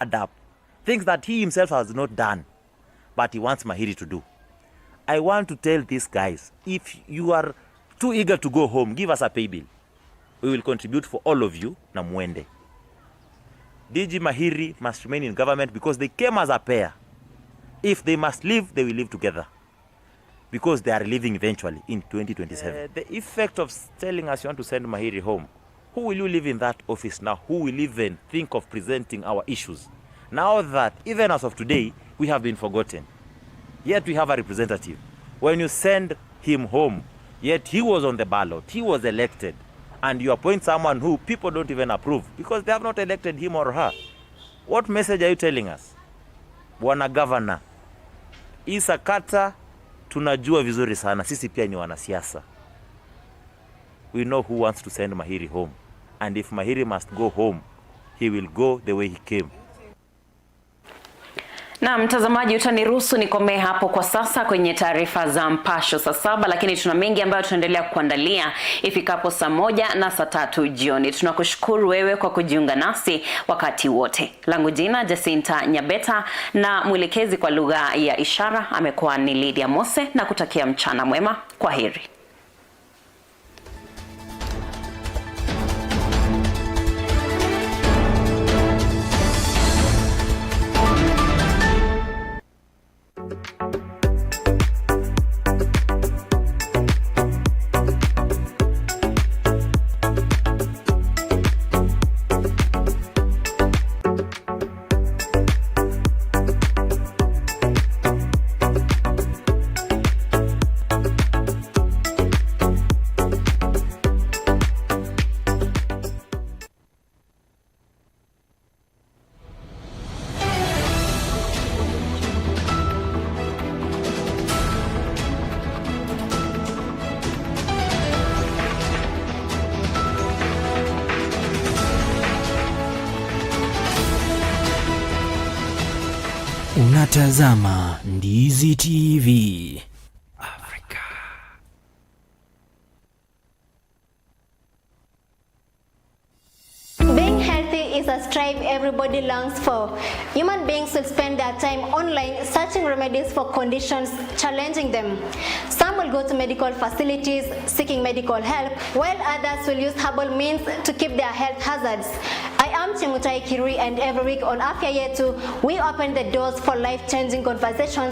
Add up things that he himself has not done, but he wants Mahiri to do. I want to tell these guys, if you are too eager to go home, give us a pay bill. We will contribute for all of you na muende. DG Mahiri must remain in government because they came as a pair. If they must leave, they will leave together, because they are leaving eventually in 2027. The effect of telling us you want to send Mahiri home, who will you leave in that office now? Who will even think of presenting our issues? Now that even as of today, we have been forgotten. Yet we have a representative. When you send him home, yet he was on the ballot, he was elected, and you appoint someone who people don't even approve because they have not elected him or her. What message are you telling us? Bwana Governor, hii sakata tunajua vizuri sana, sisi pia ni wanasiasa. We know who wants to send Mahiri home. And if Mahiri must go home, he will go the way he came. Na mtazamaji, utaniruhusu nikomee hapo kwa sasa kwenye taarifa za Mpasho saa 7, lakini tuna mengi ambayo tunaendelea kuandalia ifikapo saa 1 na saa 3 jioni. Tunakushukuru wewe kwa kujiunga nasi wakati wote. Langu jina Jacinta Nyabeta na mwelekezi kwa lugha ya ishara amekuwa ni Lydia Mose, na kutakia mchana mwema. Kwa heri. Unatazama Ndizi TV Afrika. Being healthy is a strive everybody longs for. Human beings will spend their time online searching remedies for conditions challenging them. Some will go to medical facilities seeking medical help, while others will use herbal means to keep their health hazards. I am Chemutai Kirui, and every week on Afya Yetu, we open the doors for life-changing conversations.